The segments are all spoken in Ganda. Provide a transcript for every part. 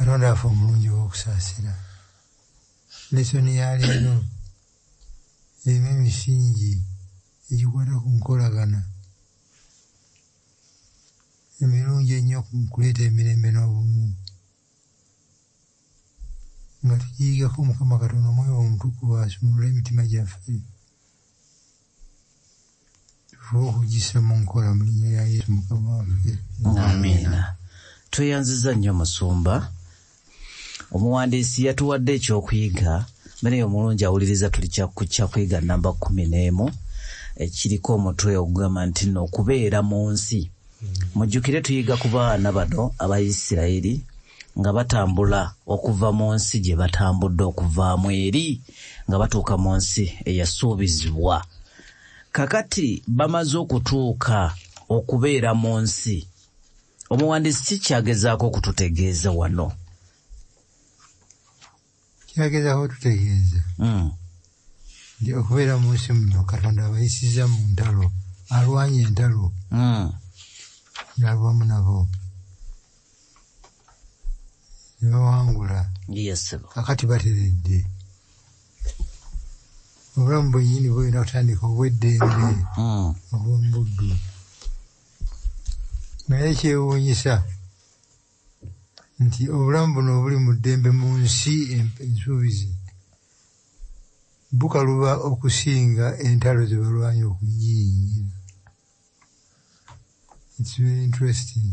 Katonda waffe omulungi ow'okusaasira, lesoni ya leero erimu emisingi egikwata ku nkolagana emirungi ennyo mu kuleeta emirembe n'obumu. Nga tugiyigako Mukama Katonda Omwoyo Omutukuvu asumulule emitima gyaffe, tufube okugissa mu nkola mu linnya lya Yesu Mukama waffe. Amiina. Tweyanziza nnyo musumba. Omuwandiisi yatuwadde ekyokuyiga. Mene omulungi awuliriza, tuli ku kyakuyiga namba 11 ekiriko omutwe ogugamba nti nno okubeera mu nsi. Mujjukire tuyiga ku baana bano Abayisirayiri nga batambula okuva mu nsi gye batambudde okuvaamu eri nga batuuka mu nsi eyasuubizibwa. Kakati bamaze okutuuka okubeera mu nsi. Omuwandiisi ki kyagezaako okututegeeza wano? Kyagezaako okututegeeza nti okubeera mu nsi muno Katonda abayisizza mu ntalo, alwanye entalo n'alwamu nabo ne bawangula. Kakati bateredde. Obulamu bwennyini bulina kutandika obw'eddembe obw'omu buddu. Naye kyewuunyisa nti obulamu buno obuli mu ddembe mu nsi ensuubize bukaluba okusinga entalo ze balwanye okugiyingira. It's very interesting.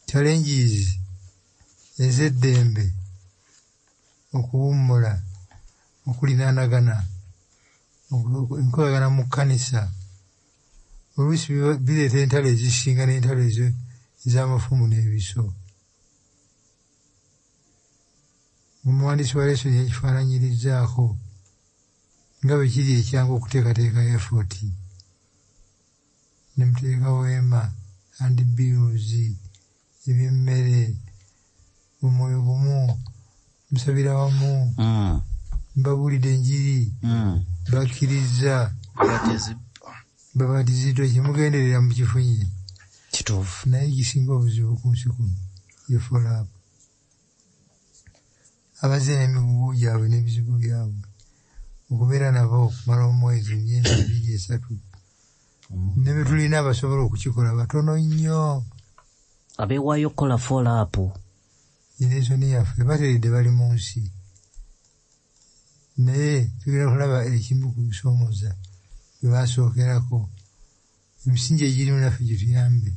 Challenges ez'eddembe, okuwummula, okulinaanagana, enkolagana mu kkanisa oluusi bireeta entalo ezisinga n'entalo ez'amafumu n'ebiso. Omuwandiisi wa lesoni yakifaananyirizzaako nga bwe kiri ekyangu okuteekateeka effort ne muteeka weema, handbills, eby'emmere, omwoyo gumu, musabira wamu, mbabuulidde enjiri, bakkiriza, babatiziddwa, kyemugenderera mukifunye. Kituufu. Naye ekisinga obuzibu ku nsi kuno ye follow-up. Abazze n'emigugu gyabwe n'ebizibu byabwe, okubeera nabo okumala omwezi, emyezi 2, 3, ne be tulina abasobola okukikola batono nnyo. Abeewaayo okukola follow-up. Lesoni yaffe bateredde bali mu nsi, naye tugenda kulaba ekimu ku bisoomooza bye basookerako. Emisingi egirimu naffe gituyambe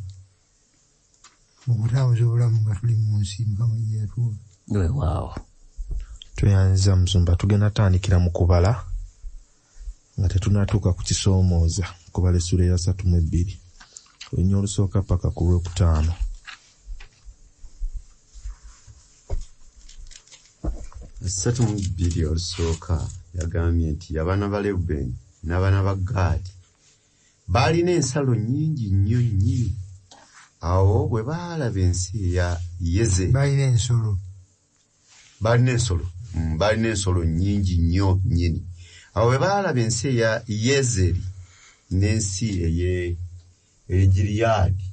mu kutambuza obulamu nga tuli mu nsi Mukama gye yatuwa. Weewaawo. Tweyanziza musumba, tugenda tandikira mu kubala nga tetunnatuuka ku kisoomooza. Kubala essula eya 32 olunya olusooka paka ku lwokutaano. 32 olusooka yagambye nti abaana ba Lewubeeni n'abaana ba Gaadi baalina ensalo nnyingi nnyo nnyini. Awo bwe baalaba ensi eya Yezeri, Balina ensolo. Balina ensolo. Balina ensolo nnyingi nnyo nnyini. Awo bwe baalaba ensi eya Yezeri n'ensi ey'e Gileyaadi,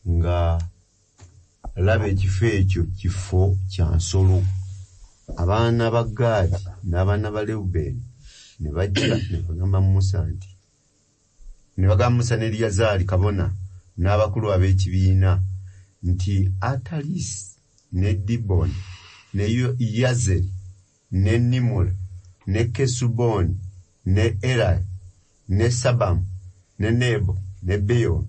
nga laba ekifo ekyo kifo kya nsolo. Abaana ba Gaadi n'abaana ba Lewubeeni ne bajja ne bagamba Musa nti, ne bagamba Musa ne Eriyazaali kabona n'abakulu ab'ekibiina nti Atalisi ne Diboni ne Yazeri ne Nimula ne Kesuboni ne Erali ne Sabamu ne Nebo ne Beyoni,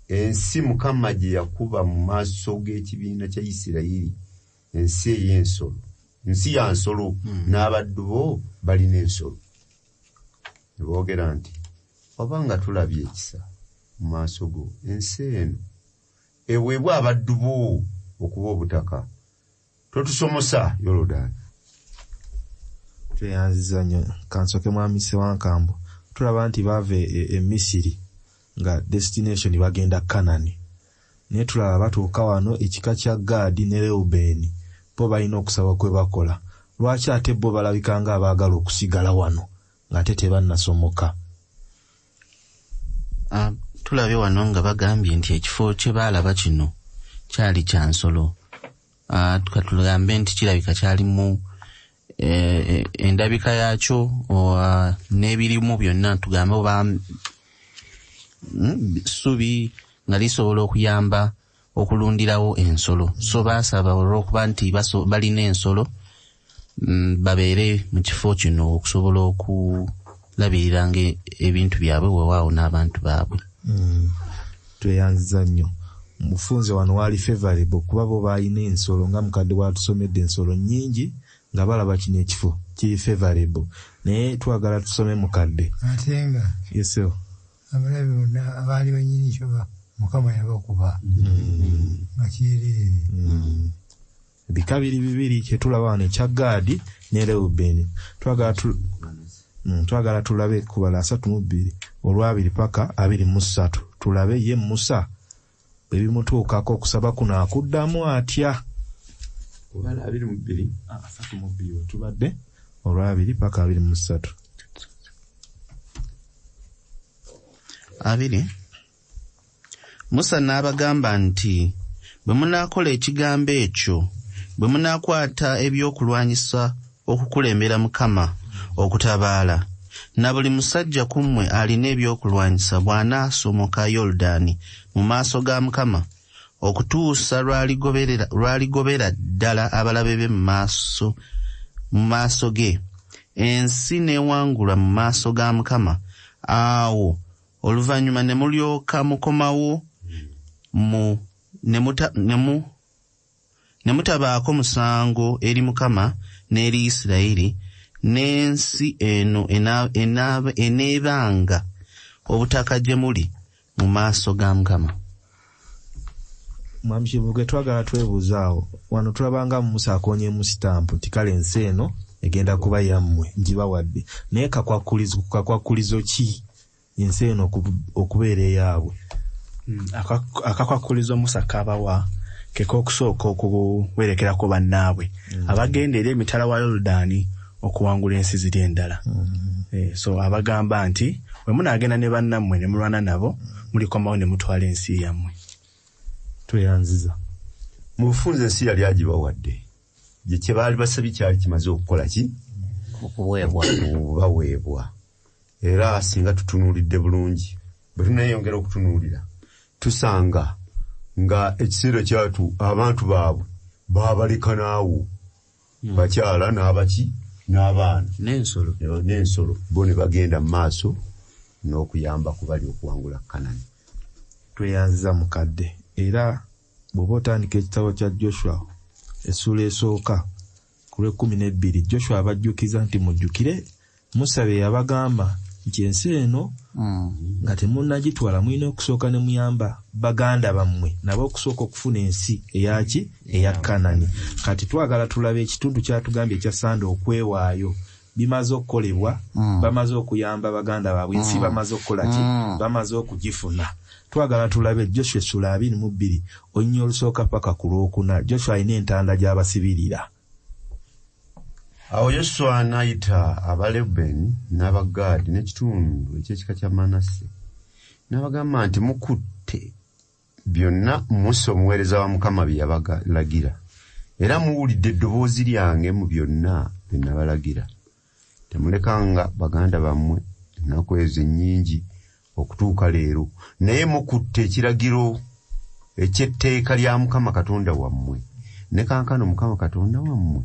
ensi Mukama gye yakuba mu maaso g'ekibiina kya Isirayiri, ensi ey'ensolo, nsi ya nsolo, n'abaddu bo balina ensolo. Ne boogera nti, obanga tulabye ekisa mu maaso go, ensi eno eweebwe abaddu bo okuba obutaka, totusomosa Yoludaani. Tweyanziza nnyo. Kansoke mwami Ssewankambo, tulaba nti baava e Misiri nga destination bagenda Kanani, naye tulaba batuuka wano ekika kya Gaadi ne Lewubeeni bo balina okusaba kwe bakola. Lwaki ate bo balabika nga abaagala okusigala wano ng'ate tebannasomoka? Tulabye wano nga bagambye nti ekifo kye baalaba kino kyali kya nsolo. Katugambe nti kirabika kyalimu endabika yaakyo n'ebirimu byonna, tugambe oba ssubi nga lisobola okuyamba okulundirawo ensolo. So baasaba olw'okuba nti balina ensolo, babeere mu kifo kino okusobola okulabiriranga ebintu byabwe weewaawo n'abantu baabwe. Tweyanziza nnyo. Mufunze wano waali favorable kuba bo baalina ensolo nga mukadde bw'atusomedde ensolo nnyingi nga balaba kino ekifo kiri favorable, naye twagala tusome mukadde. Ate nga Yes, sir. abalabe bonna abaali bannyini kyo Mukama yabakuba nga kyereere. Ebika biri bibiri kyetulaba wano, ekya Gaadi ne Lewubeeni. Twagala tulabe kubala 32 olwabiri paka 23, tulabe ye Musa bwe bimutuukako okusaba kuno akuddamu atya. Kubala 22. 32 we tubadde, olwabiri paka 23. 2. Musa n'abagamba nti bwe munaakola ekigambo ekyo, bwe munaakwata ebyokulwanyisa okukulembera Mukama okutabaala, na buli musajja ku mmwe alina ebyokulwanyisa bw'anaasomoka Yoludaani mu maaso ga Mukama, okutuusa lw'aligobera ddala abalabe be mu maaso ge, ensi n'ewangulwa mu maaso ga Mukama, awo oluvannyuma ne mulyoka mukomawo ne mutabaako musango eri Mukama n'eri Isirayiri, n'ensi eno eneebanga obutaka gye muli mu maaso ga Mukama. Mwami Kibuge, twagala twebuuza awo wano tulabanga Musa akoonyeemu sitampu nti kale ensi eno egenda kuba yammwe, ngibawadde, naye kakwakulizo ki ensi eno okubeera eyaabwe? Akakwakulizo Musa kabawa keko okusooka okuwerekerako bannaabwe abagenda eri emitala wa Yoludaani okuwangula ensi ziri endala. So abagamba nti bwe munaagenda ne bannammwe ne mulwana nabo, mulikomawo ne mutwala ensi yammwe. Tweyanziza. Mu bufunze ensi yali agibawadde, gye baali basabye kyali kimaze okukola ki? Okuweebwa. Okubaweebwa. Era singa tutunuulidde bulungi, bwe tuneeyongera okutunuulira, tusanga nga ekiseera kyatu abantu baabwe baabaleka naawo, bakyala n'abaki n'abaana n'ensolo, bo ne bagenda mu maaso n'okuyamba ku bali okuwangula Kanani. Tweyanziza mukadde. Era bw'oba otandika ekitabo kya Joshua essuula esooka ku lw'ekkumi n'ebbiri, Joshua abajjukiza nti mujjukire Musa bye yabagamba nti ensi eno nga temunnagitwala mulina okusooka ne muyamba baganda bammwe nabo okusooka okufuna ensi eyaki eya Kanani. Kati twagala tulabe ekitundu kyatugambye ekya Sande okwewaayo bimaze okukolebwa, bamaze okuyamba baganda baabwe, ensi bamaze okukola ki, bamaze okugifuna. Twagala tulabe Joshua essuula 22 olunyiriri olusooka paka ku lwokuna. Joshua alina entanda gy'abasibirira. Awo Yoswa n'ayita Abalewubeeni n'Abagaadi n'ekitundu eky'ekika kya Manase, n'abagamba nti mukutte byonna Musa omuweereza wa Mukama bye yabalagira, era muwulidde eddoboozi lyange mu byonna bye nabalagira. Temulekanga baganda bammwe ennaku ezo ennyingi okutuuka leero, naye mukutte ekiragiro eky'etteeka lya Mukama Katonda wammwe. Ne kaakano Mukama Katonda wammwe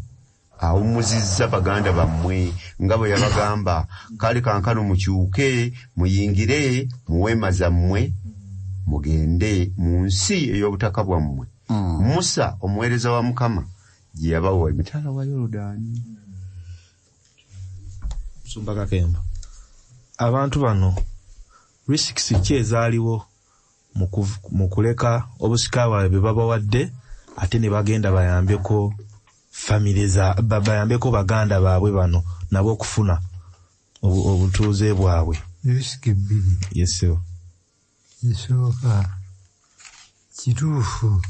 awummuzizza baganda bammwe nga bwe yabagamba. Kale kaakano mukyuke muyingire mu weema zammwe, mugende mu nsi ey'obutaka bwammwe Musa omuweereza wa Mukama gye yabawa emitala wa Yoludaani. Musumba Kakembo, abantu bano risks ki ezaaliwo mu kuleka obusika bwabwe bwe babawadde ate ne bagenda bayambeko famire za bayambeko baganda baabwe bano nabo okufuna obutuuze bwabwe? Risiki bbiri. Yes, sir. Esooka, kituufu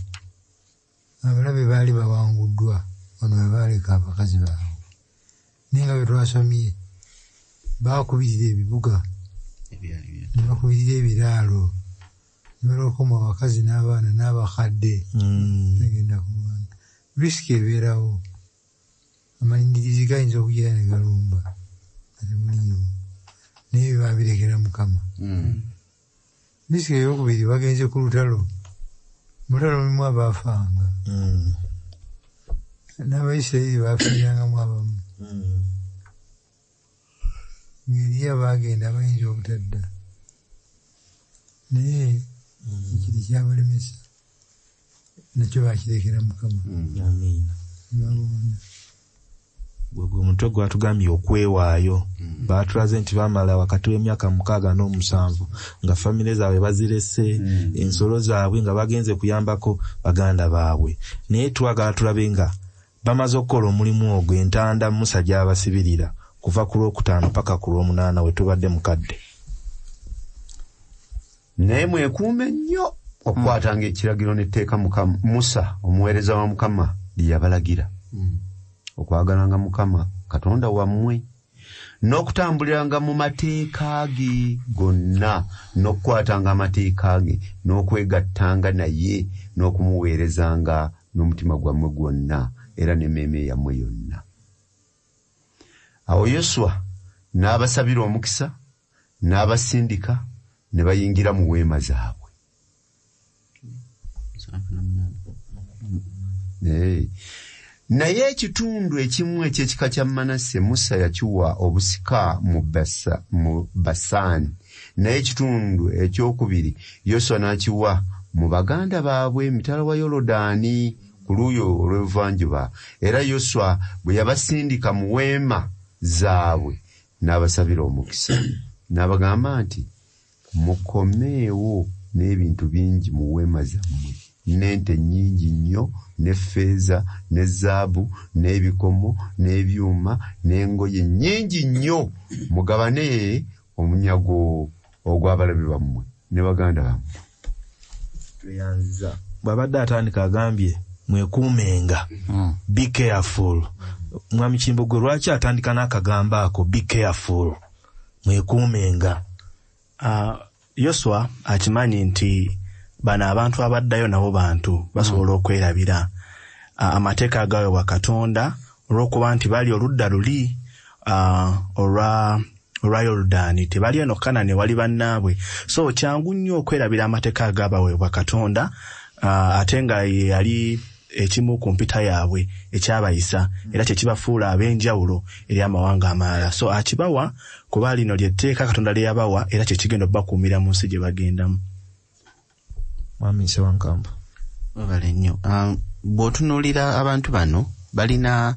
abalabe baali bawanguddwa wano we baaleka abakazi baabwe, naye nga bwe twasomye baakubirira ebibuga ne bakubirira ebiraalo ne Nebalokoma abakazi n'abaana n'abakadde negenda kulwana. Risiki ebeerawo, amalindirizi gayinza okugira ne galumba nga temuliiwo, naye babirekera Mukama. Risiki eyokubiri, bagenze ku lutalo, mu lutalo mulimu abaafanga, n'Abayisirayiri baafiirangamu abamu. Ng'eriyo abaagenda bayinza obutadda, naye ekyo tekyabalemesa, nakyo bakirekera Mukama. Amiina. Nebawona. Gwe gwe mutwe gwatugambye okwewaayo. Baatulaze nti baamala wakati w'emyaka 6 n'7 nga famire zaabwe bazirese, ensolo zaabwe nga bagenze kuyambako baganda baabwe. Naye twagala tulabe nga bamaze okukola omulimu ogwo, entanda Musa gy'abasibirira kuva ku Lwokutaano paka ku Lwomunaana we tubadde mukadde. Naye mwekuume nnyo okukwatanga ekiragiro n'etteeka Musa omuweereza wa Mukama lye yabalagira, okwagalanga Mukama Katonda wammwe, n'okutambuliranga mu mateeka ge gonna, n'okukwatanga amateeka ge, n'okwegattanga naye, n'okumuweerezanga n'omutima gwammwe gwonna era n'emmeeme yammwe yonna. Awo Yoswa n'abasabira omukisa, n'abasindika ne bayingira mu weema zaabwe. Naye ekitundu ekimu eky'ekika kya Manase Musa yakiwa obusika mu Basani, naye ekitundu ekyokubiri Yoswa n'akiwa mu baganda baabwe emitala wa Yorodaani ku luuyi olw'ebuvanjuba. Era Yoswa bwe yabasindika mu weema zaabwe n'abasabira omukisa, n'abagamba nti, mukomeewo n'ebintu bingi mu weema zammwe, n'ente nnyingi nnyo, n'effeeza, ne zaabu, n'ebikomo, n'ebyuma, n'engoye nnyingi nnyo, mugabane omunyago ogw'abalabe bammwe ne baganda bammwe. Tweyanziza. Bw'abadde atandika agambye mwekuumenga, be careful. Mwami Kimbugwe lwaki atandika n'akagambo ako be careful, mwekuumenga? Yoswa akimanyi nti bano abantu abaddayo nabo bantu basobola okwerabira amateeka agaweebwa Katonda, olw'okuba nti bali oludda luli olwa Yorodaani, tebali eno Kanani wali bannaabwe. So kyangu nnyo okwerabira amateeka agabaweebwa Katonda, ate nga ye yali ekimu ku mpita yaabwe ekyabayisa era kyekibafuula ab'enjawulo eri amawanga amalala. So akibawa kuba lino ly'etteeka Katonda lye yabawa era kyekigenda obbakuumira mu nsi gye bagendamu. Mwami Ssewankambo. Webale nnyo. Bw'otunuulira abantu bano balina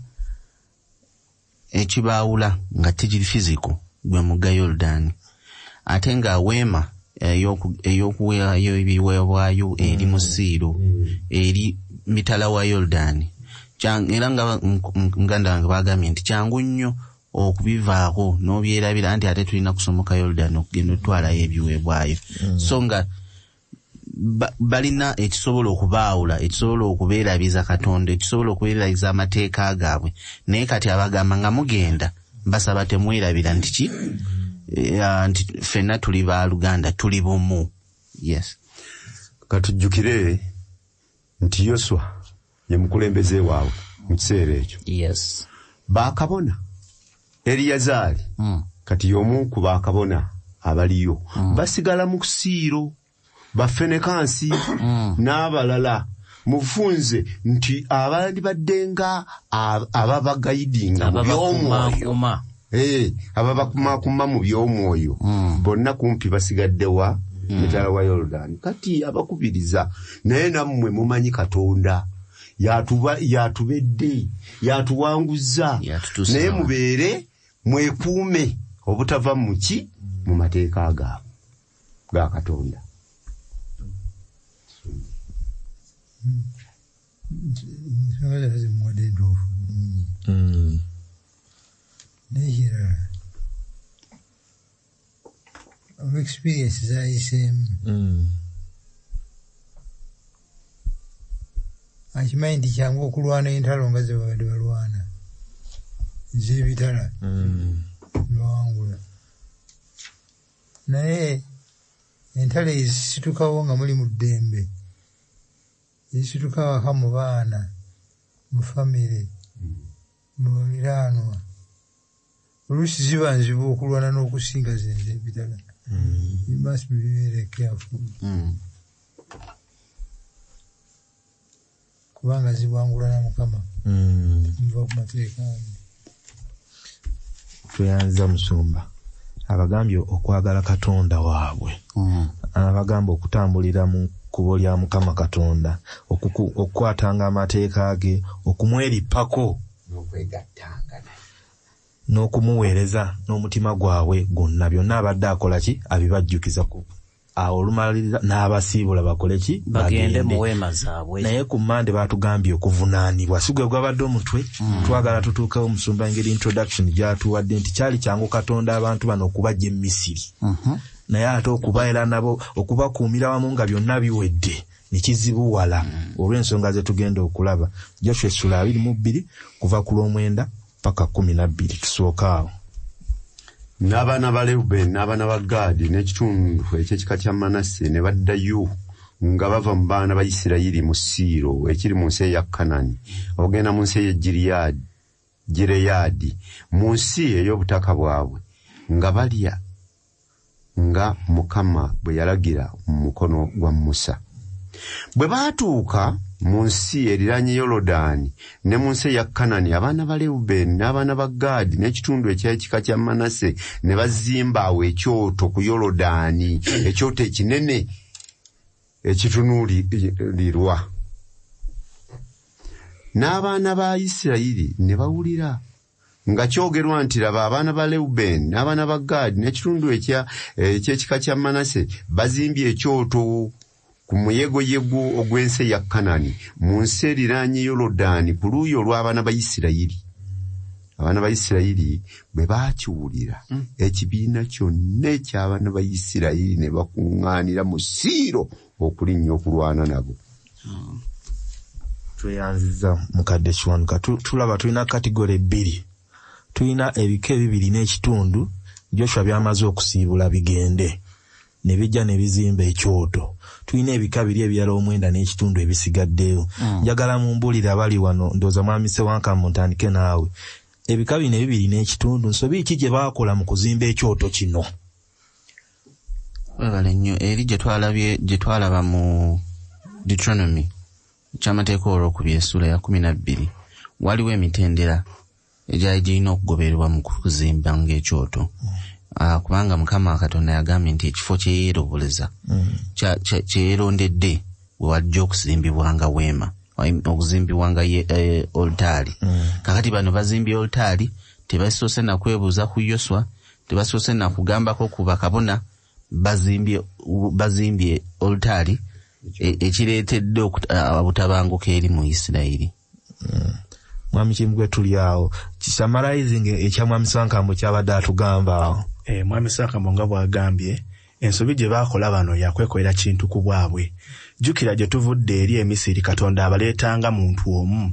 ekibaawula nga tekiri physical, gwe mugga Yorodaani, ate nga weema ey'okuweerayo ebiweebwayo eri mu Siiro, eri mitala wa Yorodaani. Era nga muganda wange bagambye nti kyangu nnyo okubivaako n'obyerabira nti ate tulina kusomoka Yorodaani okugenda otwalayo ebiweebwayo. So nga balina ekisobola okubaawula, ekisobola okubeerabiza Katonda, ekisobola okubeerabiza amateeka gaabwe. Naye kati abagamba nga mugenda, mbasaba temwerabira nti ki nti ffenna tuli baluganda, tuli bumu. Yes. Katujjukire nti Yoswa ye mukulembeze waabwe mu kiseera ekyo. Yes. Bakabona Eriyazaali kati y'omu ku bakabona abaliyo, basigala mu Siiro, bafenekansi n'abalala. Mufunze nti abandibadde nga ababagayidinga mu by'omwoyo, ababakumaakuma mu by'omwoyo, bonna kumpi basigadde wa mitala wa Yorodaani. Kati abakubiriza, naye nammwe mumanyi Katonda yatubedde, yatuwanguzza, naye mubeere mwekuume obutava mu ki mu mateeka gaabwe ga Katonda. Ensonga zaffe zimuwadde entuufu bulungi. N'ekirala, olw'experience zayiseemu, akimanyi nti kyangu okulwana entalo nga ze babadde balwana ez'ebitala ne bawangula, naye Entalo ezisitukawo nga muli mu ddembe, ezisituka waka mu baana, mu famire, mu baliraanwa, oluusi ziba nzibu okulwana n'okusinga zenze ebirala. You must be very careful. Kubanga ziwangulwa na Mukama. Muva ku mateeka ge. Tweyanziza musumba. Abagambye okwagala Katonda waabwe. Abagamba okutambulira mu kkubo lya Mukama Katonda, okukwatanga amateeka ge, okumwerippako n'okwegattanga naye n'okumuweereza n'omutima gwabwe gwonna. Byonna abadde akola ki abibajjukiza ku awo olumaliriza n'abasiibula bakole ki bagende mu weema zaabwe. Naye ku Mmande baatugambye okuvunaanibwa, si gwe gwabadde omutwe. Twagala tutuukewo omusumba engeri introduction gy'atuwadde nti kyali kyangu Katonda abantu bano okubajja e Misiri, naye ate okubaera nabo okubakuumira wamu nga byonna biwedde ne kizibuwala olw'ensonga ze tugenda okulaba. Joshua essula 22 kuva ku lw'omwenda paka 12 tusooke awo. N'abaana ba Lewubeeni n'abaana ba Gaadi n'ekitundu eky'ekika kya Manase ne baddayo nga bava mu baana ba Isirayiri mu Siiro ekiri mu nsi eya Kanani okugenda mu nsi ey'e Gireyaadi, mu nsi ey'obutaka bwabwe, nga balya nga Mukama bwe yalagira mu mukono gwa Musa. Bwe baatuuka mu nsi eriraanye Yoludaani ne mu nsi eya Kanani, abaana ba Lewubeeni n'abaana ba Gaadi n'ekitundu eky'ekika kya Manase ne bazimba awo ekyoto ku Yoludaani, ekyoto ekinene ekitunuulirwa. N'abaana ba Isirayiri ne bawulira nga kyogerwa nti, laba, abaana ba Lewubeeni n'abaana ba Gaadi n'ekitundu eky'ekika kya Manase bazimbye ekyoto ku muyegoyego ogw'ensi eya Kanani, mu nsi eriraanye Yoludaani ku luuyi olw'abaana ba Isirayiri. Abaana ba Isirayiri bwe baakiwulira, ekibiina kyonna eky'abaana ba Isirayiri ne bakuŋŋaanira mu Siiro okulinnya okulwana nabo. Tweyanziza mukadde Kiwanuka. Tulaba tulina kategori bbiri. Tulina ebika ebibiri n'ekitundu Joshua by'amaze okusiibula bigende ne bijja ne bizimba ekyoto. Tulina ebika biri ebirala omwenda n'ekitundu ebisigaddeyo. Njagala mumbuulire abali wano, ndowooza mwami Ssewankambo ntandike naawe. Ebika bino ebibiri n'ekitundu nsobi ki gye baakola mu kuzimba ekyoto kino? Webale nnyo. Eri gye twalaba mu Deuteronomy ekyamateeka olwokubiri essula ya 12, waliwo emitendera egyali girina okugobererwa mu kuzimba ng'ekyoto. Kubanga Mukama Katonda yagambye nti ekifo kye yeeroboleza, kye yeerondedde we wajja okuzimbibwanga weema, okuzimbibwanga olutaali. Kakati bano bazimbye olutaali, tebasoose na kwebuuza ku Yoswa, tebasoose na kugambako ku bakabona, bazimbye olutaali ekireetedde obutabanguko eri mu Isirayiri. Mwami Kimbugwe tuli awo, kisummarizing ekya mwami Ssewankambo kyabadde atugamba awo. Mwami Ssewankambo nga bw'agambye, ensobi gye baakola bano yakwekolera kintu ku bwabwe. Jjukira gye tuvudde eri e Misiri, Katonda abaleetanga muntu omu.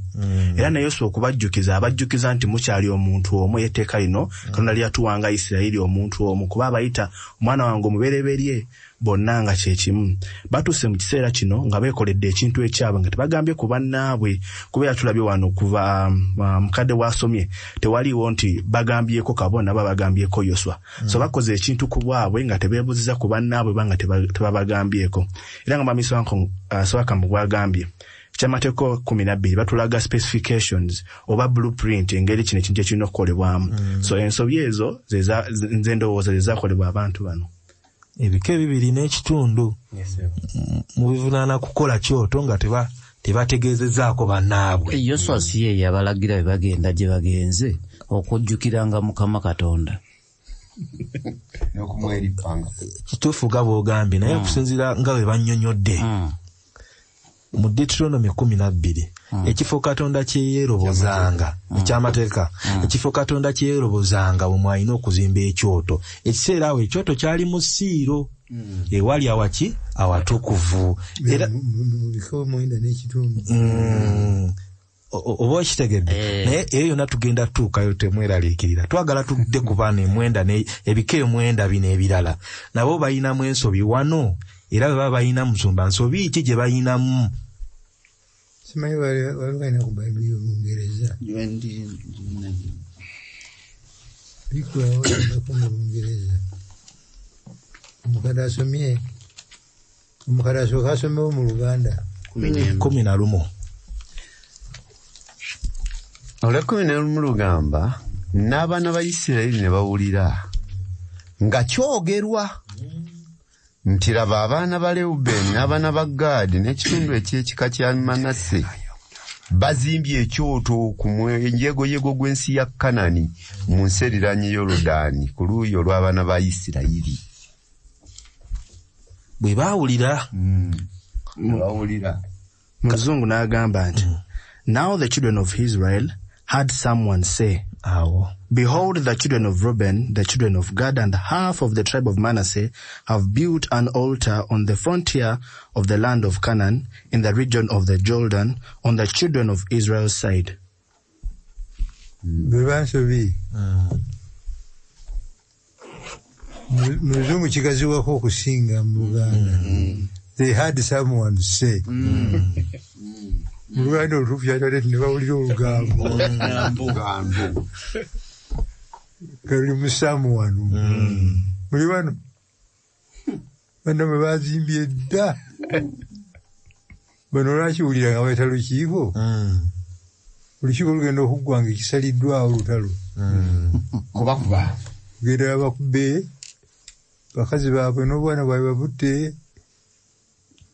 Era ne Yoswa okubajjukiza, abajjukiza nti mukyali omuntu omu. Etteeka lino Katonda lyatuwanga Isirayiri omuntu omu, kuba abayita omwana wange omubereberye, bonna nga kye kimu. Batuuse mu kiseera kino nga beekoledde ekintu ekyabwe nga tebagambye ku bannaabwe, kubeera tulabye wano kuva mukadde w'asomye tewaliiwo nti bagambyeko kabona oba bagambyeko Yoswa. So bakoze ekintu ku bwabwe nga tebeebuuziza ku bannaabwe oba nga tebabagambyeko. Era nga mwami Ssewankambo bw'agambye, ekyamateeka 12 batulaga specifications oba blueprint engeri kino ekintu ekirina okukolebwamu. So ensobi ezo nze ndowooza ze zaakolebwa abantu bano. Ebika ebibiri n'ekitundu mubivunaana kukola kyoto nga tebategeezezzaako bannaabwe. Yoswa si ye yabalagira bwe bagenda gye bagenze okujjukiranga Mukama Katonda. N'okumwerippanga. Kituufu nga bw'ogambye, naye okusinziira nga bwe bannyonnyodde mu Deuteronomy 12, ekifo Katonda kye yeerobozanga, ekyamateeka, ekifo Katonda kye yeerobozanga bwe mwalina okuzimba ekyoto. Ekiseera awo ekyoto kyali mu Siiro, ewali awaki awatukuvu. Era mu bika omwenda n'ekitundu. Oba okitegedde? Naye eyo yonna tugenda tutuukayo, temweraliikirira. Twagala tudde ku baana emwenda ebika emwenda bino ebirala, nabo balinamu ensobi wano, era bwe baba balina musumba, nsobi ki gye balinamu? Simanyi wali balina ku Bayibuli y'Olungereza. Bikulawo mu Lungereza. Omukadde asomye, omukadde asooka asomewo mu Luganda. 11. Olwekumi n'olumu lugamba, n'abaana ba Isirayiri ne bawulira nga kyogerwa nti laba abaana ba Lewubeeni n'abaana ba Gaadi n'ekitundu eky'ekika kya Manase bazimbye ekyoto ku mwenjegoyego gw'ensi ya Kanani mu nsi eriraanye Yoludaani ku luuyi olw'abaana ba Isirayiri. Bwe baawulira. Bawulira. Mu Luzungu n'agamba nti, "Now the children of Israel had someone say, Awo. Behold, the children of Reuben, the children of Gad, and half of the tribe of Manasseh have built an altar on the frontier of the land of Canaan, in the region of the Jordan, on the children of Israel's side." Bwe bansobi. Mu Luzungu kigaziwako okusinga mu Luganda. They had someone say. Mu Luganda olutuufu kyatwadde nti ne bawulira olugambo. Gambo. Kali mu someone. Muli wano. Bano bwe bazimbye dda. Bano olwakiwulira nga bayita lukiiko. Olukiiko lugenda okuggwa nga ekisaliddwawo lutalo. Kubakuba. Genda babakube, bakazi baabwe n'obwana bwabwe babutte,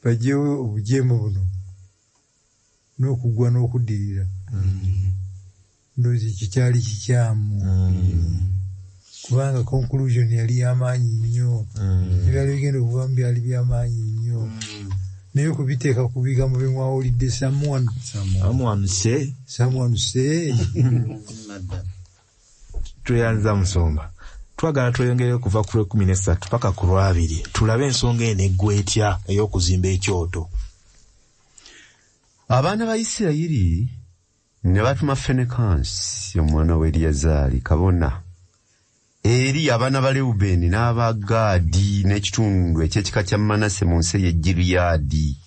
baggyewo obujeemu buno n'okugwa n'okuddirira. Ndowooza ekyo kyali kikyamu. Kubanga conclusion yali y'amaanyi nnyo. Ebyali bigenda okuvaamu byali byamaanyi nnyo. Naye okubiteeka ku bigambo bye mwawulidde someone, Someone say. Someone say. Tweyanza musumba. Twagala tweyongere kuva ku lwekumi n'essatu paka ku lwabiri, tulabe ensonga eno eggwa etya ey'okuzimba ekyoto. Abaana ba Isirayiri ne batuma Fenekansi omwana wa Eriyazaali kabona eri abaana ba Lewubeeni n'aba Gaadi n'ekitundu eky'ekika kya Manase mu nsi ey'e Gireyaadi.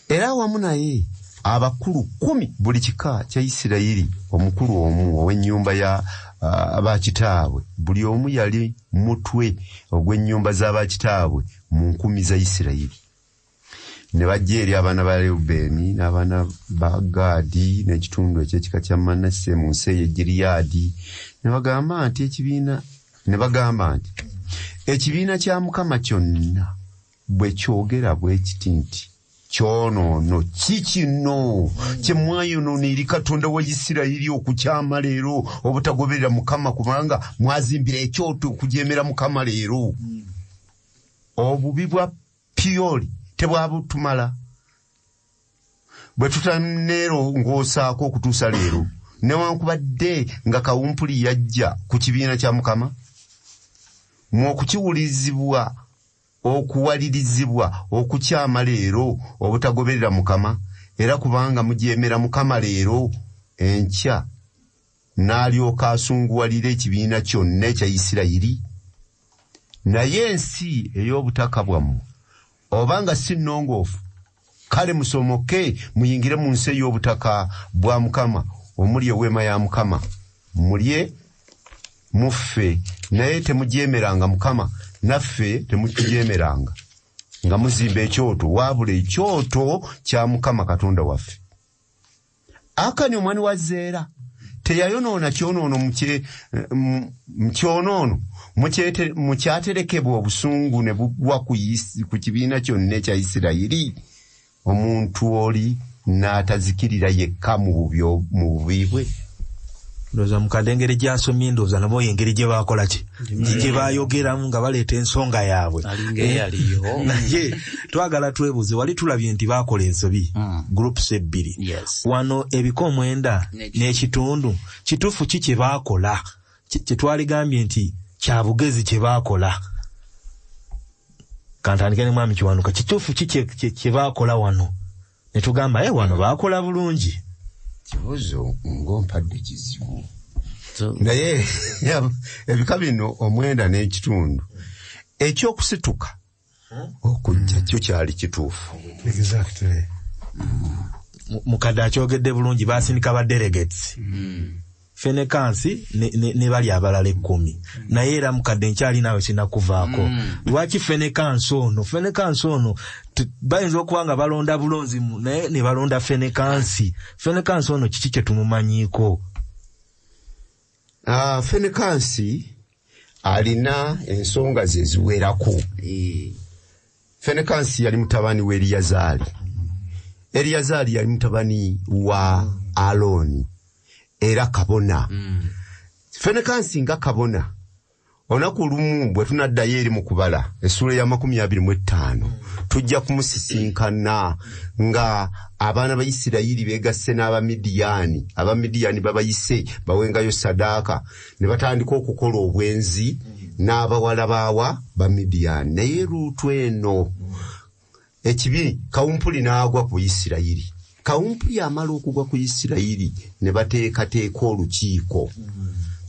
Era awamu naye abakulu 10 buli kika kya Isirayiri, omukulu omu ow'ennyumba ya bakitaabwe, buli omu yali mutwe ogw'ennyumba z'abakitaabwe mu nkumi za Isirayiri. Ne bajja eri abaana ba Lewubeeni n'abaana ba Gaadi n'ekitundu eky'ekika kya Manase mu nsi ey'e Gireyaadi, ne bagamba nti ekibiina kya Mukama kyonna bwe kyogera bwe kiti nti kyonoono ki kino kye mwayonoona eri Katonda wa Isirayiri okukyama leero obutagoberera Mukama, kubanga mwazimbira ekyoto okujeemera Mukama leero. Obubi bwa Piyoli tebwabutumala bwe tutaneerongoosaako okutuusa leero, newankubadde nga kawumpuli yajja ku kibiina kya Mukama, mu okukiwulizibwa okuwalirizibwa okukyama leero obutagoberera Mukama, era kubanga mujeemera Mukama leero, enkya n'alyoka asunguwalira ekibiina kyonna ekya Isirayiri. Naye ensi ey'obutaka bwammwe obanga si nnongoofu, kale musomoke muyingire mu nsi ey'obutaka bwa Mukama omuli eweema ya Mukama, mulye muffe, naye temujeemeranga Mukama, naffe temutujeemeranga nga muzimba ekyoto, wabula ekyoto kya Mukama Katonda waffe. Akani omwana wa Zeera teyayonoona kyonoono mu mukyaterekebwa obusungu ne bugwa ku kibiina kyonna ekya Isirayiri, omuntu oli n'atazikirira yekka mu bubi bwe. Ndowooza mukadde engeri gy'asomye, ndowooza nabo engeri gye baakola ki gye baayogeramu nga baleeta ensonga yaabwe. Naye twagala twebuuze, wali tulabye nti baakola ensobi groups ebbiri. Wano ebika 9 n'ekitundu kituufu ki kye baakola kye twaligambye nti kya bugezi kye baakola? Kantandike ne Mwami Kiwanuka, kituufu ki kye baakola wano ne tugamba wano baakola bulungi? Kibuuzo ng'ompadde kizibu. So, Naye ebika bino 9.5 ekyokusituka okujja kyo kyali kituufu. Exactly. Mukadde akyogedde bulungi, basindika ba delegates. Fenekansi ne bali abalala 10. Naye era mukadde nkyali naawe sinakuvaako. Lwaki Fenekansi ono? Fenekansi ono bayinza okuba nga balonda bulonzi naye ne balonda Fenekansi. Fenekansi ono kiki kye tumumanyiiko? Fenekansi alina ensonga ze ziwerako. Fenekansi yali mutabani wa Eriyazaali. Eriyazaali yali mutabani wa Alooni era kabona. Fenekansi nga kabona, olunaku olumu bwe tunaddayo eri mu kubala essuula ya 25 tujja kumusisinkana nga abaana ba Isirayiri beegasse n'Abamidiyaani. Abamidiyaani babayise bawengayo sadaaka ne batandika okukola obwenzi n'abawala baawa Bamidiyaani. Naye luutu eno ekibi kawumpuli n'agwa ku Isirayiri. Kawumpuli amala okugwa ku Isirayiri ne bateekateeka olukiiko.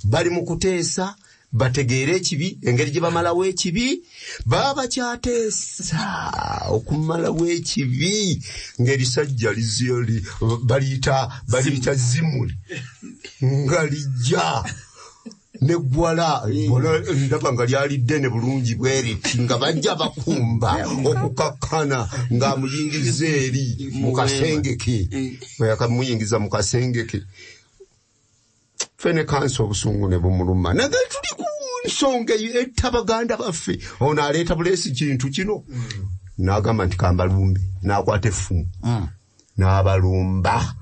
Bali mu kuteesa bategeere ekibi, engeri gye bamalawo ekibi, baba bakyateesa okumalawo ekibi ng'erisajja baliyita Zimuli nga lijja neggwala ndaba nga lyali ddene bulungi bweriti nga bajja bakumba okukakkana ng'amuyingiza eri mu kasenge ke. Bwe yakamuyingiza mu kasenge ke, Fenekansi obusungu ne bumuluma. Naye tuli ku nsonga eyo etta baganda baffe. Ono aleeta buleesi kintu kino. N'agamba nti kambalumbe, n'akwata effumu. N'abalumba.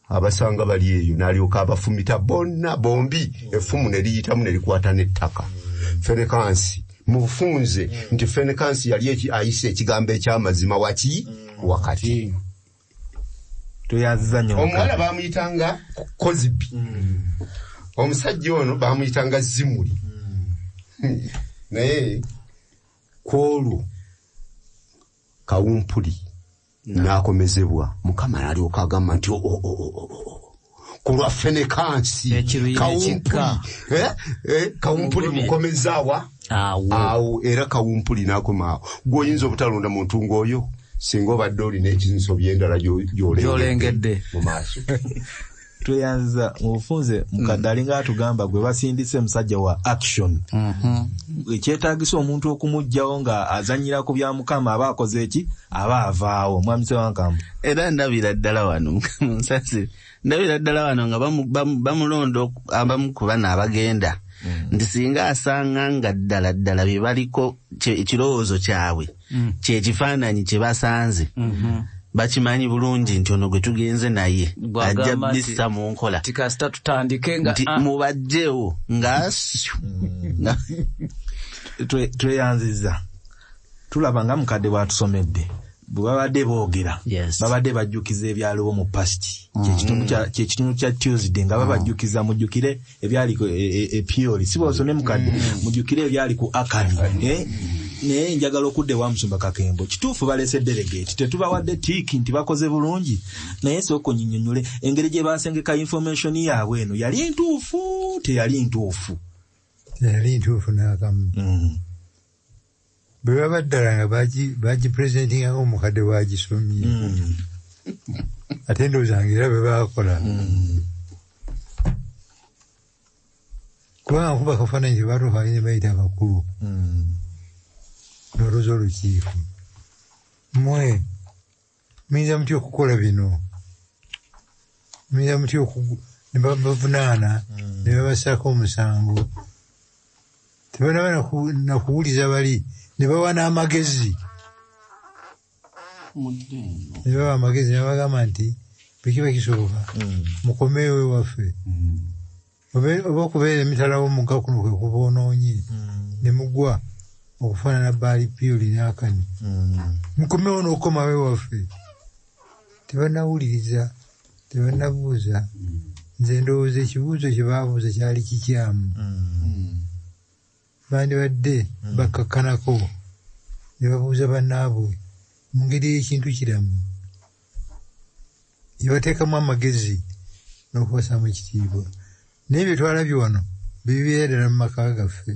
Abasanga bali eyo n'alyoka abafumita bonna bombi, effumu ne liyitamu ne likwata n'ettaka. Fenekansi mufunze nti Fenekansi yali ayise ekigambo eky'amazima waki wakati. Tweyanziza nnyo. Omuwala baamuyitanga Kozibi. Omusajja ono baamuyitanga Zimuli. Naye kwolwo kawumpuli n'akomezebwa. Mukama n'alyoka agamba nti ku lwa Fenekansi kawumpuli mukomezaawa awo, era kawumpuli n'akoma awo. Gw'oyinza obutalonda muntu ng'oyo singa obadde olina ekinsobi endala gy'olengedde mu maaso. Tweyanziza mu bufunze. Mukadde alinga atugamba gwe basindise musajja wa action. Ekyetaagisa omuntu okumuggyawo nga azannyira ku bya Mukama aba akoze eki, aba avaawo. Mwami Ssewankambo. Era ndabira ddala wano, munsasire, ndabira ddala wano nga bamulonda abamu ku bano abagenda nti singa asanga nga ddala ddala bye baliko ekirowoozo kyabwe kyekifaananyi kye basanze, bakimanyi bulungi nti ono gwe tugenze naye ajja bissa mu nkola. Tikasita tutandike nga nti mubajjeewo nga Tweyanziza. Tulaba nga mukadde bw'atusomedde, bwe babadde boogera babadde bajjukiza ebyaliwo mu past, kyekitundu kya Tuesday, nga babajjukiza mujjukire ebyali e Peori, si bwosomye mukadde, mujjukire ebyali ku Akani. Naye njagala okudda ewa Musumba Kakembo. Kituufu baleese delegate, tetubawadde tick nti bakoze bulungi, naye sooka onnyinyonnyole engeri gye basengeka information yaabwe eno, yali ntuufu teyali ntuufu? Teyali ntuufu n'akamu. Bwe baba ddala nga bagipresentingako omukadde bwagisomye, ate ndowooza nga era bwe baakola, kubanga nkuba akafaananyi tebatuuka ne bayita abakulu n'olwoza olukiiko, mmwe muyinza mutya okukola bino, muyinza mutya ne babavunaana ne babasaako omusango, tebanaba nakuwuliza bali ne bawa n'amagezi, ne bawa amagezi ne babagamba nti bwe kiba kisoboka mukomeewo ewaffe, oba okubeera emitala w'omugga kuno kwe kuboonoonye ne mugwa okufaanana Baali Peori n'Akani, mukomewo n'okukomawo ewaffe. Tebannawuliriza, tebannabuuza. Nze ndowooza ekibuuzo kye baabuuza kyali kikyamu. Bandibadde bakkakkanako ne babuuza bannaabwe mu ngeri y'ekintu kiramu, gye bateekamu amagezi. n'okubasaamu ekitiibwa. Naye bye twalabye wano bibeera ddala mu maka gaffe,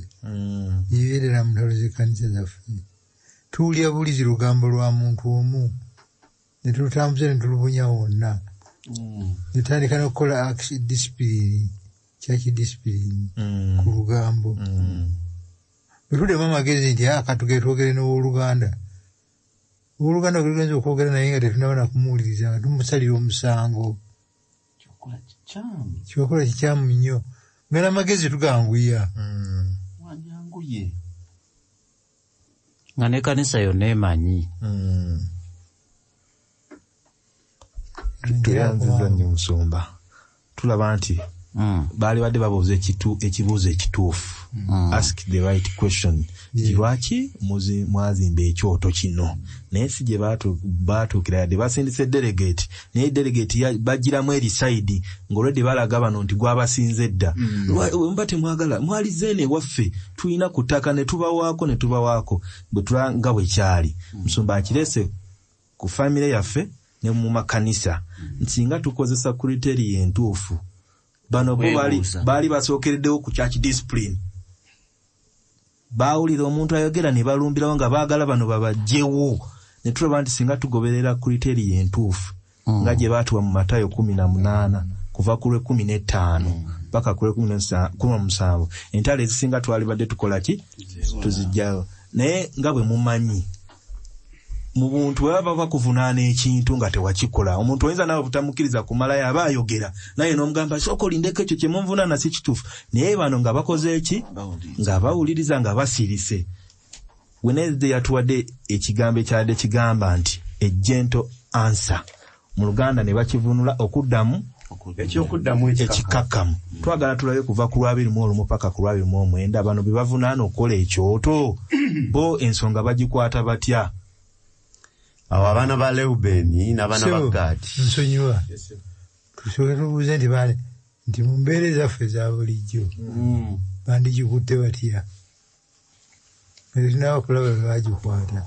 bibeera ddala mu ntalo z'ekkanisa zaffe. Tuwulira bulizi lugambo lwa muntu omu ne tulutambuza ne tulubunya wonna, ne tutandika n'okukola discipline, church discipline ku lugambo. Bwe tuddemu amagezi nti katugende twogere n'owooluganda, owooluganda gwe tugenza okwogera naye nga tetunnaba na kumuwuliriza, nga tumusalira omusango. Kyokola kikyamu nnyo, nga n'amagezi tuganguya. Nga n'ekkanisa yonna emanyi. Tweyanziza nnyo musumba. Tulaba nti baali badde babuuza ekibuuzo ekituufu. Ask the right question. Nti lwaki mwazimba ekyoto kino? Naye si gye baatuukira yadde basindise delegate, naye delegate bagiramu eri side ng'olwedde balaga bano nti gwabasinze dda. Mba temwagala mwalize eno ewaffe, tulina ku ttaka ne tubawaako ne tubawaako, bwe nga bwe kyali. Musumba akirese ku famire yaffe ne mu makanisa nti nga tukozesa criteria entuufu. Bano bo baali basookereddewo ku church discipline. Baawulira omuntu ayogera ne balumbirawo nga baagala bano babajjewo. Ne tulaba nti singa tugoberera criteria entuufu nga gye baatuwa mu Matayo 18 kuva ku lwe 15 paka ku lwe 17, entalo ezisinga twalibadde tukola ki? Tuzijjayo. Naye nga bwe mumanyi mu buntu bwe baba bakuvunaana ekintu nga tewakikola, omuntu oyinza naawe butamukkiriza kumalayo aba ayogera naye n'omugamba sooka olindeko ekyo kye munvunaana si kituufu. Naye bano nga bakoze eki? Nga bawuliriza nga basirise. Wednesday yatuwadde ekigambo ekyadde kigamba nti a gentle answer, mu Luganda ne bakivunula okuddamu ekyokuddamu ekikakkamu. Twagala tulabe kuva ku lwa 21 paka ku lwa 29 bano bye bavunaana okukola ekyoto bo ensonga bagikwata batya? Awo abaana ba Lewubeeni n'abaana ba Gaadi. Nsonyiwa, tusooke tubuuze nti nti mu mbeera ezaffe eza bulijjo bandigikutte batya? Nga tetunnaba kulaba bwe bagikwata.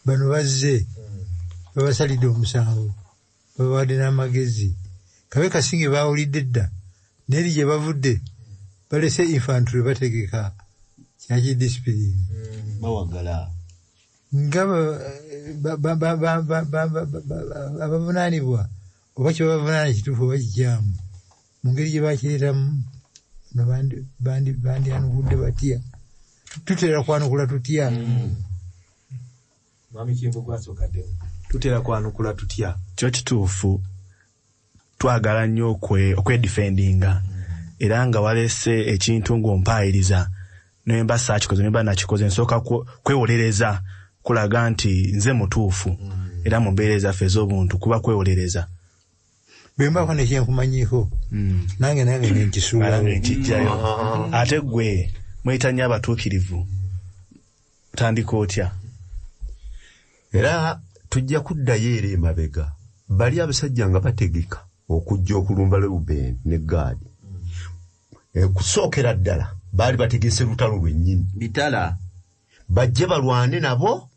Bano bazze babasalidde omusango, babawadde n'amagezi, kabe kasinge baawulidde dda, n'eri gye bavudde balese infantry bategeka church discipline. Bawagala nga abavunaanibwa oba kye babavunaana kituufu oba kikyamu, mu ngeri gye bakireetamu bandyanukudde batya? Tutera kwanukula tutya? Tutera kwanukula tutya? Kyo kituufu, twagala nnyo okwedefendinga, era nga waleese ekintu ng'ompaayiriza, naye mba saakikoze, mba nakikoze, nsooka kwewolereza kulaga nti nze mutuufu. Era mu mbeera ezaffe ez'obuntu kuba kwewolereza. Bwe mbaako ne kyenkumanyiiko, nange nenkisuulawo. Nkijjayo. Ate ggwe mweyita nnyo abatuukirivu, otandika otya? Era tujja kuddayo era emabega, bali abasajja nga bategeka okujja okulumba Lewubeeni ne Gaadi. Kusookera ddala baali bategese lutalo lwennyini, bitala, bajje balwane nabo,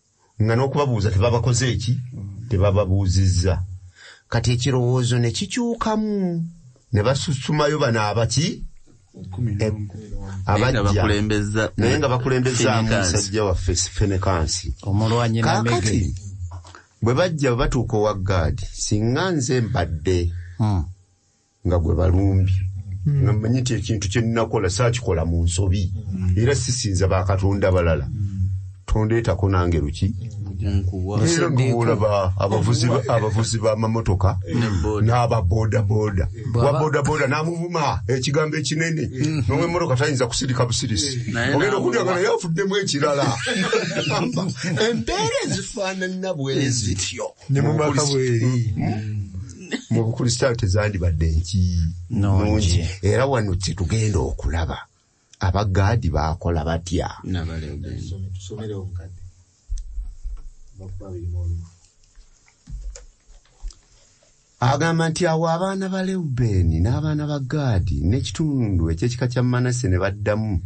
nga n'okubabuuza tebabakoze eki? Tebababuuzizza. Kati ekirowoozo ne kikyukamu ne basusumayo bano abaki? Abajja naye nga bakulembezaamu musajja waffe Fenekansi, omulwanyi. Kaakati bwe bajja batuuka owa Gaadi, singa nze mbadde nga gwe balumbi, nga mmanyi nti ekintu kye nnakola saakikola mu nsobi, era sisinza bakatonda balala, tondeetako nange luki era ng'olaba abavuzi b'amamotoka n'ababodaboda, wa bodaboda n'amuvuma ekigambo ekinene, n'owemmotoka tayinza kusirika busirisi, ogenda okulya nga naye afuddemu ekirala. Embeera ezifaanana bwe zityo ne mu maka bweri mu Bukristaayo tezandibadde nki nnungi. Era wano kyetugenda okulaba Abagaadi baakola batya. Agamba nti awo abaana ba Lewubeeni n'abaana ba Gaadi n'ekitundu eky'ekika kya Manase ne baddamu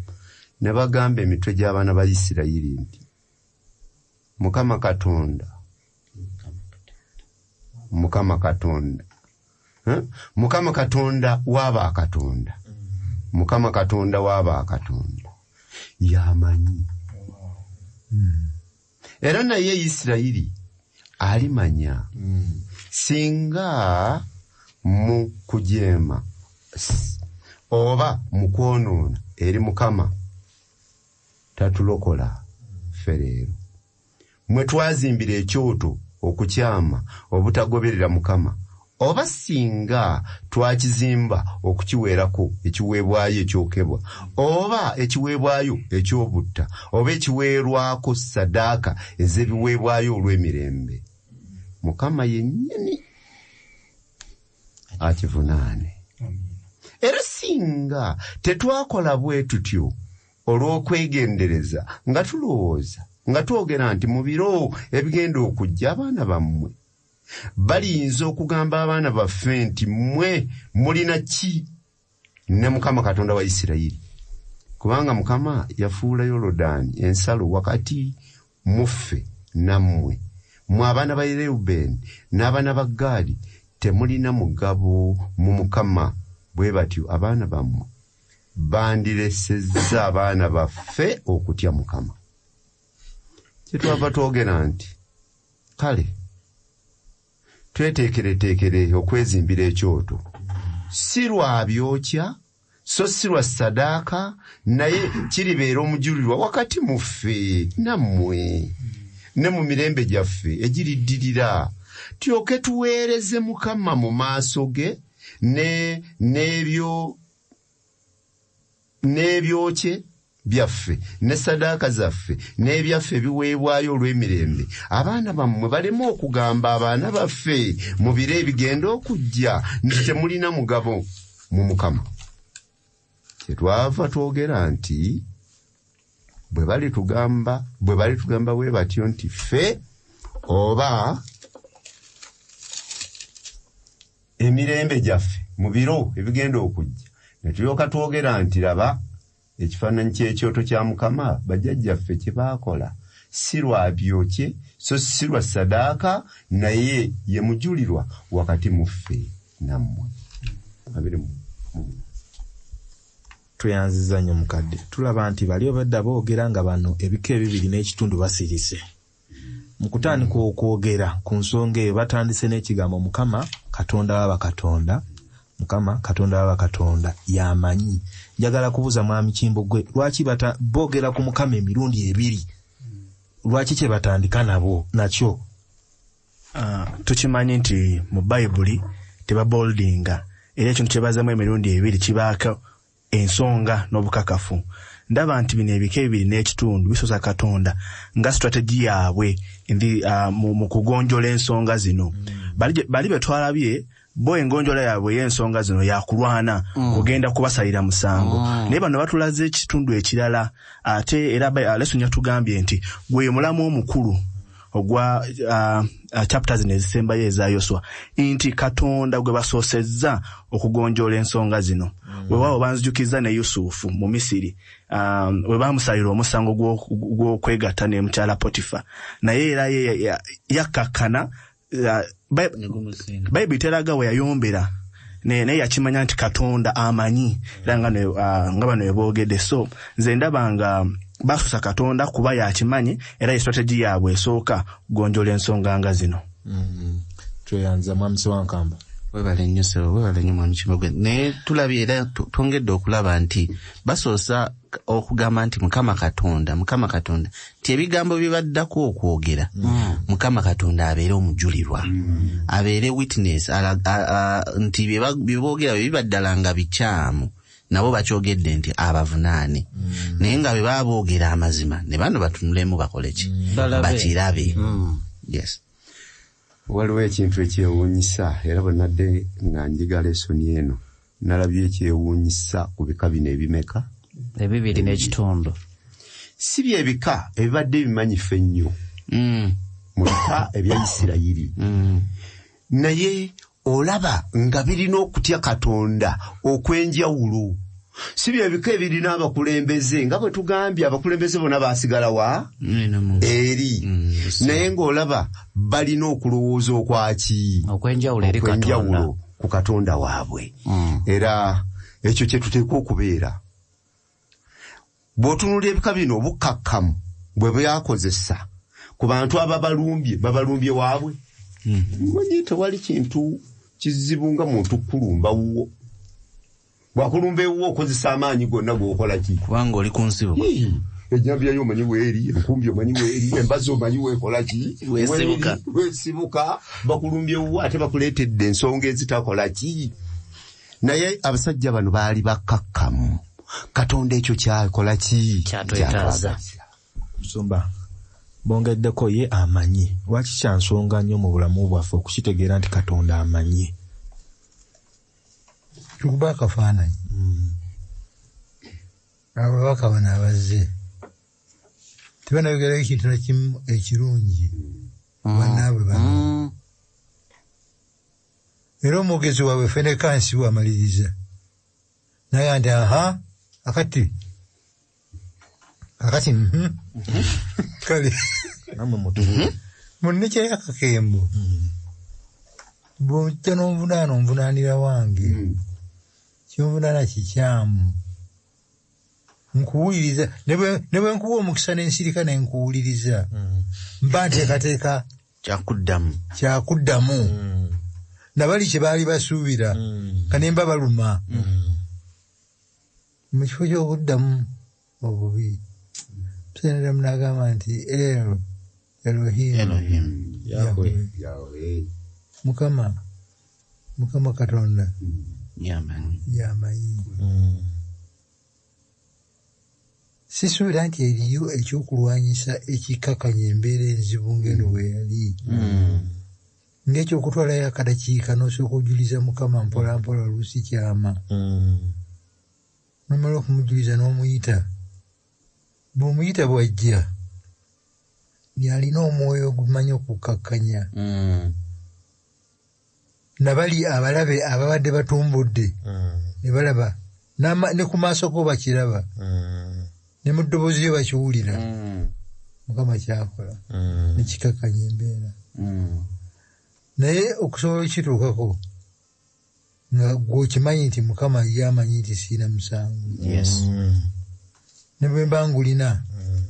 ne bagamba emitwe gy'abaana ba Isirayiri nti Mukama Katonda, Mukama Katonda, Mukama Katonda waba Katonda, Mukama Katonda waba Katonda yamanyi. Era naye Isirayiri alimanya singa mu kujeema oba mu kwonoona eri Mukama tatulokola ffe leero. Mwe twazimbira ekyoto okukyama obutagoberera Mukama, oba singa twakizimba okukiweerako ekiweebwayo ekyokebwa oba ekiweebwayo eky'obutta oba ekiweerwako ssaddaaka ez'ebiweebwayo olw'emirembe, Mukama yennyini akivunaane. Era singa tetwakola bwe tutyo olw'okwegendereza nga tulowooza nga twogera nti mu biro ebigenda okujja abaana bammwe baliyinza okugamba abaana baffe nti mmwe mulina ki ne Mukama Katonda wa Isirayiri, kubanga Mukama yafuula Yoludaani ensalo wakati mu ffe nammwe. Mmwe abaana ba Rewubeeni n'abaana ba Gaadi temulina mugabo mu Mukama, bwe batyo abaana bammwe bandiresezza abaana baffe okutya Mukama. Kyetwava twogera nti kale tweteekereteekere okwezimbira ekyoto, si lwa byokya so si lwa ssaddaaka, naye kiribeera omujulirwa wakati mu ffe nammwe ne mu mirembe gyaffe egiriddirira, tulyoke tuweereze Mukama mu maaso ge n'ebyokye byaffe ne ssaddaaka zaffe n'ebyaffe ebiweebwayo olw'emirembe, abaana bammwe baleme okugamba abaana baffe mu biro ebigenda okujja nti temulina mugabo mu Mukama. Kyetwava twogera nti bwe balitugamba bwe batyo nti ffe oba emirembe gyaffe mu biro ebigenda okujja, ne tulyoka twogera nti laba ekifaananyi ky'ekyoto kya Mukama bajjajjaffe kye baakola si lwa byokye so si lwa ssaddaaka, naye ye mujulirwa wakati mu ffe nammwe. Tweyanzizza nnyo mukadde. Tulaba nti bali obadda boogera nga bano ebika ebibiri n'ekitundu basirise. Mu kutandika okwogera ku nsonga eyo batandise n'ekigambo Mukama Katonda waba Katonda, Mukama Katonda waba Katonda yamanyi. Njagala kubuuza Mwami Kimbugwe, lwaki boogera ku Mukama emirundi ebiri? Lwaki kye batandika nabo nakyo? Tukimanyi nti mu Bayibuli tebaboldinga, era ekintu kye bazaamu emirundi ebiri kibaako ensonga n'obukakafu. Ndaba nti bino ebika ebibiri n'ekitundu bisosa Katonda nga strategy yaabwe mu kugonjola ensonga zino. Bali be twalabye bo engonjola yaabwe y'ensonga zino yakulwana kugenda kubasalira musango, naye bano batulaze ekitundu ekirala. Ate era lesson yatugambye nti gwe mulamu omukulu ogwa chapters ezisembayo eza Yoswa, nti Katonda gwe basoosezza okugonjoola ensonga zino. Weewaawo banzijukiza ne Yusufu mu Misiri, we baamusalira omusango gw'okwegatta ne mukyala Potifa, naye era ye yakkakkana. Bayibuli teraga we yayombera, naye yakimanya nti Katonda amanyi, era nga bano we boogedde. So nze ndaba nga basusa Katonda kuba yakimanyi, era ye strategy yaabwe esooka kugonjoola ensonga nga zino. Tweyanza Mwami Ssewankamba. Webale nnyo ssebo, webale nnyo Mwami Kimbugwe. Naye tulabye era twongedde okulaba nti basoosa okugamba nti Mukama Katonda, Mukama Katonda, nti ebigambo bye baddako okwogera, Mukama Katonda abeere omujulirwa, abeere witness, nti bye boogera bwe biba ddala nga bikyamu, nabo bakyogedde nti abavunaane. Naye nga bwe baba boogera amazima, ne bano batunulemu bakole ki? Bakirabe. Yes. Waliwo ekintu ekyewuunyisa, era bwe nadde nga njiga lesoni eno nalabye ekyewuunyisa ku bika bino ebimeka ebibiri n'ekitundu. Si byebika ebibadde ebimanyifu ennyo mu bika ebya Isirayiri, naye olaba nga birina okutya Katonda okw'enjawulo. Si byebika ebirina abakulembeze nga bwe tugambye abakulembeze bonna baasigala wa eri, naye ng'olaba balina okulowooza okwaki okw'enjawulo eri Katonda. ku Katonda waabwe. Era ekyo kye tuteekwa okubeera. Bw'otunuulira ebika bino, obukkakkamu bwe byakozesa ku bantu ababalumbye, babalumbye waabwe. Manyi tewali kintu kizibu nga muntu kulumba wuwo. Bw'akulumba ewuwo okozesa amaanyi gonna g'okola ki? Kubanga oli ku nsibuko. Ejjambiya yo omanyi weeri, enkumbi omanyi weeri, embazi omanyi weekola ki? Weesibuka. Weesibuka, bakulumbye ewuwo ate bakuleetedde ensonga ezitakola ki? Naye abasajja bano baali bakkakkamu. Katonda ekyo kyakola ki? Kyatwetaaza. Musumba, bongeddeko ye amanyi. Lwaki kya nsonga nnyo mu bulamu bwaffe okukitegeera nti Katonda amanyi? Tukuba akafaananyi. Ababaka bano abazze tebanayogerayo ekintu na kimu ekirungi bannaabwe bano. Era omwogezi waabwe Fenekansi bw'amaliriza naye nti aha, akati akati kale namwe mutubuulire. Munnekyayo akakembo bw'ojja n'onvunaana onvunaanira wange, kyonvunaana kikyamu, nkuwuliriza ne bwe nkuwa omukisa n'ensirika ne nkuwuliriza, mba nteekateeka kyakuddamu kyakuddamu nabali kye baali basuubira nga ne mba baluma. Mu kifo ky'okuddamu obubi, Museneramu n'agamba nti El Elohim, Elohim. Yahweh. Yahweh. Mukama, Mukama Katonda Yamanyi. yamanyi. Sisuubira nti eriyo ekyokulwanyisa ekikakanya embeera enzibu ng'eno bwe yali. Ng'ekyokutwalayo akadakiika n'osooka ojuliza Mukama mpola mpola oluusi kyama. N'omala okumujuliza n'omuyita. Bw'omuyita bw'ajja, yalina omwoyo ogumanyi okukakkanya. Nabali abalabe ababadde batumbudde ne balaba, ne ku maaso go bakiraba, ne mu ddoboozi lyo bakiwulira. Mukama kyakola ne kikakkanya embeera. Naye okusobola okukituukako nga ggwe okimanyi nti Mukama ye amanyi nti siina musango. Ne bwe mba ngulina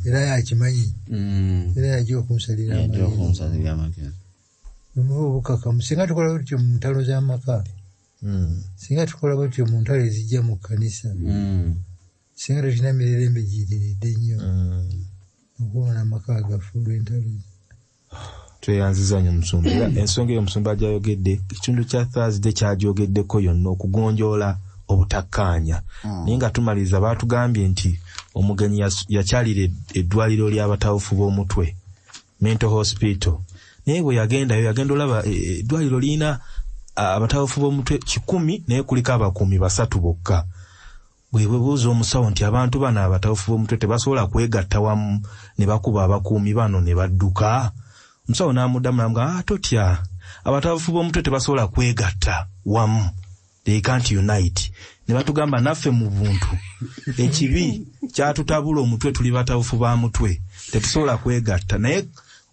era yakimanyi, era yajja okunsalira Yajja amagezi. okunsalira amagezi. Bwe obukakamu, singa tukola bwe tutyo mu ntalo z'amaka, singa tukola bwe tutyo mu ntalo ezijja mu kkanisa, singa tetulina mirerembe giyitiridde nnyo okuwona amaka gaffe olw'entalo. Tweyanziza nnyo Musumba. Era ensonga eyo Musumba gy'ayogedde, ekitundu kya Thursday kyagyogeddeko yonna, okugonjoola obutakkaanya. Naye nga tumaliriza, baatugambye nti omugenyi yakyalira eddwaliro ly'abatawufu b'omutwe, mental hospital. Naye bwe yagendayo, yagenda olaba eddwaliro lirina abatawufu b'omutwe 100, naye kuliko abakuumi 3 bokka. Bwe buuza omusawo nti abantu bano abatawufu b'omutwe tebasobola kwegatta wamu ne bakuba abakuumi bano ne badduka? Omusawo n'amuddamu n'amugamba, totya, abatawufu b'omutwe tebasobola kwegatta wamu, they can't unite. Ne batugamba naffe mu buntu ekibi kyatutabula omutwe, tuli batawufu ba mutwe, tetusobola kwegatta. Naye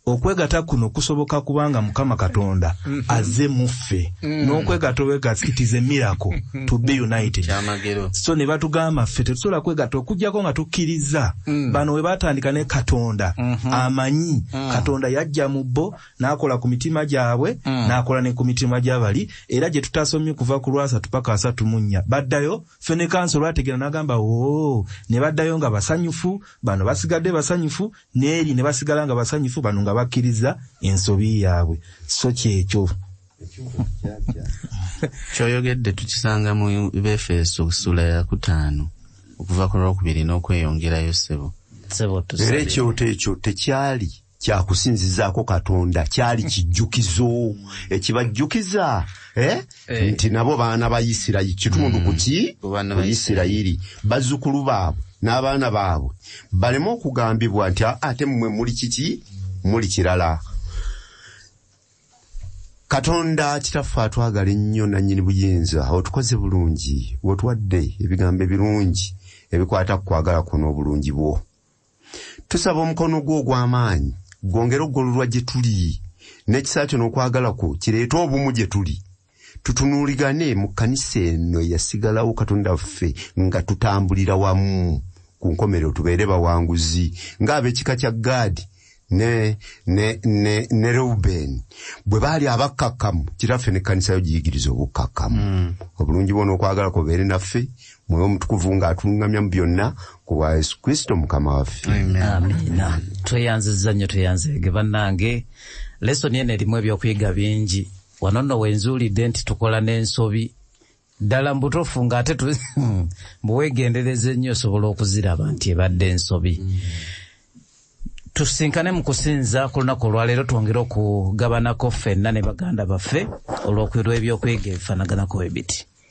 okwegatta kuno kusoboka kubanga Mukama Katonda azze mu ffe. N'okwegatta obwegassi, it is a miracle to be united. Kyamagero. So ne batugamba ffe tetusobola kwegatta okuggyako nga tukkiriza. Bano we batandika ne Katonda amanyi. Katonda yajja mu bo n'akola ku mitima gyabwe, n'akola ne ku mitima gy'abali, era gye tutasomye kuva ku lwasatu paka 34. Baddayo, Fenekansi olwategeera n'agamba, oo, ne baddayo nga basanyufu, bano basigadde basanyufu, n'eri ne basigala nga basanyufu, bano nga bakkiriza ensobi yaabwe. So kyekyo. Ky'oyogedde tukisanga mu Befeso ssuula ya 5 okuva ku lwokubiri n'okweyongerayo, ssebo. Ssebo, tusabire. Era ekyoto ekyo tekyali kyakusinzizaako Katonda, kyali kijjukizo ekibajjukiza nti nabo baana ba Isirayiri, kitundu ku ki? Ku baana Ku ba Isirayiri, bazzukulu baabwe n'abaana baabwe baleme okugambibwa nti ate mmwe muli kiki? Muli kirala. Katonda Kitaffe atwagala ennyo, nannyini buyinza, otukoze bulungi, otuwadde ebigambo ebirungi ebikwata ku kwagala kwo n'obulungi bwo. Tusaba omukono gwo ogw'amaanyi gwongere okugololwa gye tuli, n'ekisa kyo n'okwagala kwo kireete obumu gye tuli. Tutunuuligane mu kkanisa eno eyasigalawo Katonda waffe nga tutambulira wamu ku nkomerero tubeere bawanguzi ng'ab'ekika kya Gaadi ne Reuben bwe baali abakkakkamu. Kitaffe n'ekkanisa yo giyigiriza obukkakkamu. Obulungi bwo n'okwagala kubeere naffe, Mwoyo Omutukuvu ng'atuluŋŋamya mu byonna ku bwa Yesu Kristo Mukama waffe. Amiina. Tweyanzizza nnyo, tweyanzeege bannange. Lesoni eno erimu ebyokuyiga bingi. Wano nno wenzuulidde nti tukola n'ensobi ddala mu butuufu ng'ate mbuweegendereza ennyo osobola okuziraba nti ebadde ensobi. Tusinkane mu kusinza ku lunaku olwaleero, twongere okugabanako ffenna ne baganda baffe olw'okwirwa ebyokuyiga ebifaanaganako ebiti.